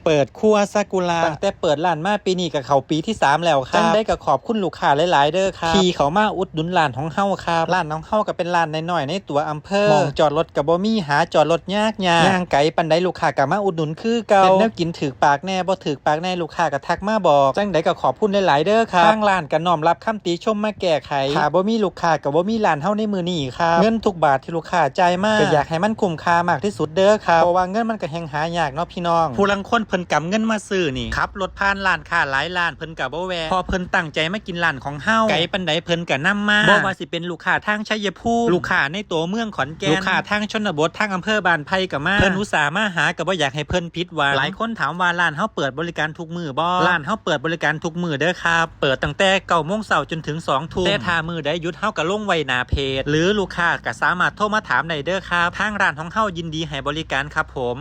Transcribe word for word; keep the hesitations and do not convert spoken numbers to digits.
เปิดครัวซากุระ ตั้งแต่เปิดร้านมาปีนี้ก็เข้าปีที่สามแล้วครับ จั่งใดก็ขอบคุณลูกค้าหลายๆเด้อครับ ที่เข้ามาอุดหนุนร้านของเฮาครับ ร้านของเฮาก็เป็นร้านน้อยๆในตัวอำเภอ หม้องจอดรถก็บ่มี หาจอดรถยากๆ ย่างไกลปานใดลูกค้าก็มาอุดหนุนคือเก่า เฮ็ดแนวกินถืกปากแน่ บ่ถืกปากแน่ ลูกค้าก็ทักมาบอก จั่งใดก็ขอบคุณหลายๆเด้อครับ ทางร้านก็น้อมรับคำติชมมาแก้ไข ถ้าบ่มีลูกค้าก็บ่มีร้านเฮาในมื้อนี้ครับ เงินทุกบาทที่ลูกค้าจ่ายมา ก็อยากให้มันคุ้มค่ามากที่สุดเด้อครับ เพราะว่าเงินมันก็แฮ่งหายากเนาะพี่น้อง ผู้ลางคนเพิ่นกำเงินมาซื้อนี่ ขับรถผ่านร้านค้าหลายร้านเพิ่นก็บ่แวะ เพราะเพิ่นตั้งใจมากินร้านของเฮา ไกลปานใดเพิ่นก็นำมา บ่ว่าสิเป็นลูกค้าทางชัยภูมิ ลูกค้าในตัวเมืองขอนแก่น ลูกค้าทางชนบท ทางอำเภอบ้านไผ่ก็มา เพิ่นอุตส่าห์มาหาก็บ่อยากให้เพิ่นผิดหวัง หลายคนถามว่าร้านเฮาเปิดบริการทุกมื้อบ่ ร้านเฮาเปิดบริการทุกมื้อเด้อครับ เปิดตั้งแต่เก้าโมงเช้าจนถึงสองทุ่ม แต่ถ้ามื้อใดหยุดเฮาก็ลงไว้หน้าเพจ หรือลูกค้าก็สามารถโทรมาถามได้เด้อครับ ทางร้านของเฮายินดีให้บริการครับผม